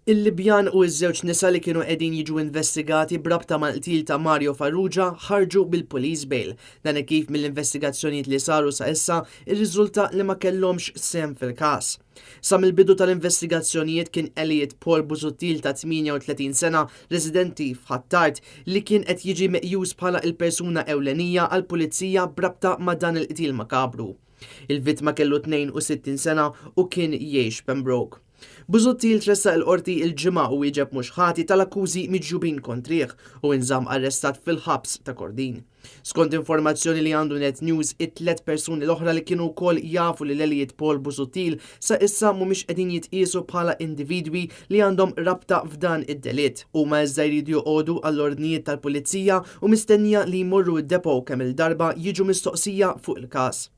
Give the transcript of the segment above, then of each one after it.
Il-Libjan u ż-żewġ nisa li kienu qegħdin jiġu investigati b'rabta mal-qtil ta' Mario Farrugia ħarġu bil-police bail. Dan hekk kif mill-investigazzjonijiet li saru sa issa irriżulta li ma kellhomx sehem fil-każ. Sa mill-bidu tal-investigazzjonijiet kien Elliot Paul Busuttil ta' 38 sena residenti f'Ħ'Attard li kien qed jiġi meqjus bħala il-persuna ewlenija għall-pulizija b'rabta ma' dan il-qtil makabru. Il-vittma kellu 62 sena u kien jgħix Pembroke. Busuttil tressaq il-qorti il-Ġimgħa u wieġeb mhux ħati tal-akkużi miġjubin kontrih u inżamm arrestat fil-ħabs ta' Kordin. Skont informazzjoni li għandu Net News, it-tlet persuni l-oħra li kienu wkoll jafu lil Elliot Paul Busuttil sa issa mhumiex qegħdin jitqiesu bħala individwi li għandhom rabta f'dan id-delitt. Huma iżda jridu joqogħdu għall-ordnijiet tal-pulizija u mistennija li jmorru d-depot kemm-il darba jiġu mistoqsija fuq il-każ.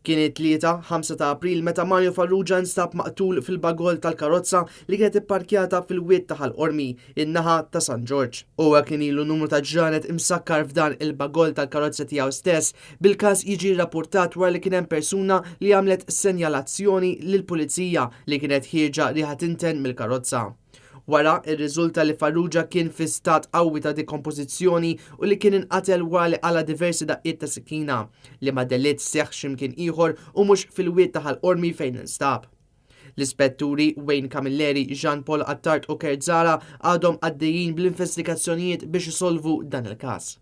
Kien it-Tlieta, 5 ta' April meta Mario Farrugia nstab maqtul fil-bagoll tal-karozza li kienet ipparkjata fil-wied ta' Ħal Qormi, in-naħa ta' San Ġorġ. Huwa kien ilu numru ta' ġranet imsakkar f'dan il-bagoll tal-karozza tiegħu stess, bil-każ jiġi rrappurtat wara li kien hemm persuna li għamlet senjalazzjoni lill-Pulizija li kienet ħierġa riħa tinten mill-karozza. Wara, irriżulta li Farrugia kien fi stat qawwi ta' dekompożizzjoni u li kien inqatel wara li qala' diversi daqqiet ta' sikkina, liema delitt seħħ x'imkien ieħor u mhux fil-wied ta' Ħal Qormi fejn instab. L-Ispetturi Wayne Camilleri, Jean Paul Attard u Kurt Zahra għadhom għaddejjin bl-investigazzjonijiet biex isolvu dan il-każ.